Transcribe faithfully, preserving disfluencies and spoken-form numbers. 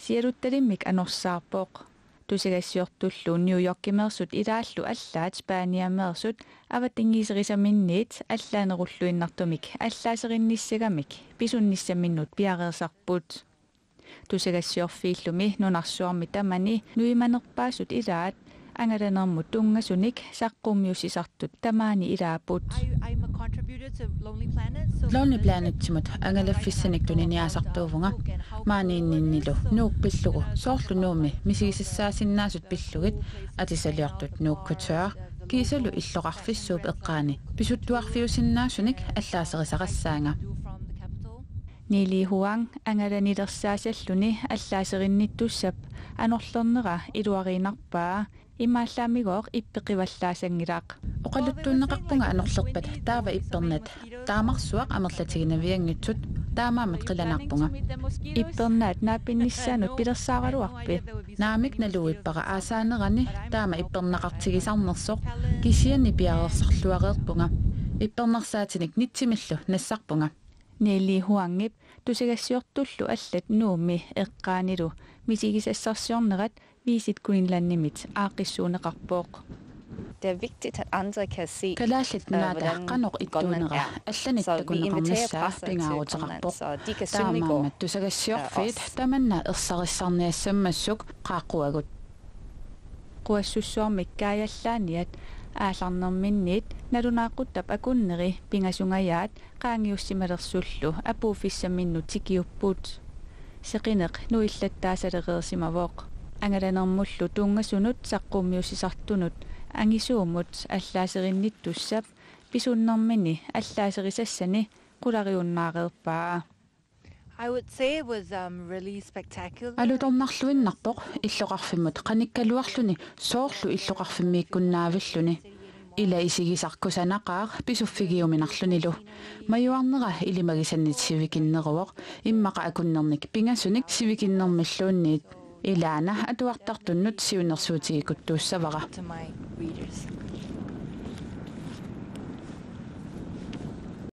Sialuttalimmik anorsaarpoq. Tusagassiortullu New Yorkimeersut ilaallu allaat Spaniameersut avatangiiserisaminniit allaanerulluinnartumik allaaserinnissagamik pisunnissaminnut piareersarput. Tusagassiorfiillumi nunarsuarmi tamani nuimanerpaasut ilaat angalanermut tunngasunik saqqummiussisartut tamaani ilaapput. I, I'm a contributor to Lonely Planet, so Lonely Planetsimut angalaffissanik tuniniaasartuuvunga. Maaniinninnilu Nuuk pillugu soorlu Nuummi misigisassaasinnaasut pillugit atisaliortut Nuuk Couture kiisalu illoqarfissuup eqqaani pisuttuarfiusinnaasunik allaaserisaqassaanga. Nili Huang angalanilersaasalluni allaaserinnittussap anorlernera iluariinnarpaa imaallaamigooq ippeqivallaasanngilaq. Oqaluttuunneqarpunga anorlerpat taava ippernat taamarsuaq amerlatiginavianngitsut taamaammat qilanaarpunga. Ippernaat naapinnissaannut pilersaaraluarpit? Naamik naluippara aasaanerani taama ippernaqartigisarnersoq kisianni piareersarluareerpunga. Ippernarsaatinik nitsimillu nassarpunga. Nili Huangip tusagassiortullu allat Nuummi eqqaanilu misigisassarsiornerat Visit Greenlandimit aaqqissuunneqarpoq. Det er vigtigt, at andre kan se, Kalaallit øh, naata hvordan qanoq Grønland ittuunera er. Allanik Så vi inviterer takuneqarnissaa presset til Grønland, pingaaruteqarpoq. Så de kan synliggøre, Taamaammat tusagassiorfiit øh, os. Tamanna ersarissarniassammassuk qaaqquagut. Quassussuarmik kaajallaaniat aallarnerminniit nalunaaquttap akunneri pingasungajaat qaangiussimalersullu apuuffissaminnut tikiupput. Seqineq nuillattaasalereersimavoq. Angalanermullu tunngasunut saqqummiussisartunut angisuumut allaaserinnittussap pisunnermini allaaserisassani qulariunnaareerpaa. I would say it was, um, really spectacular. Alutornarluinnarpoq illoqarfimmut qanikkaluarluni soorlu illoqarfimmiikkunnaavilluni. Ila isigisaq kusanaqaaq pisuffigiuminarlunilu. Majuarnera ilimagisannit sivikinneruvoq, immaqa akunnernik pingasunik sivikinnermilluunniit. Ilaana atuartartunnut siunnersuutigikuttuussavara. To my readers.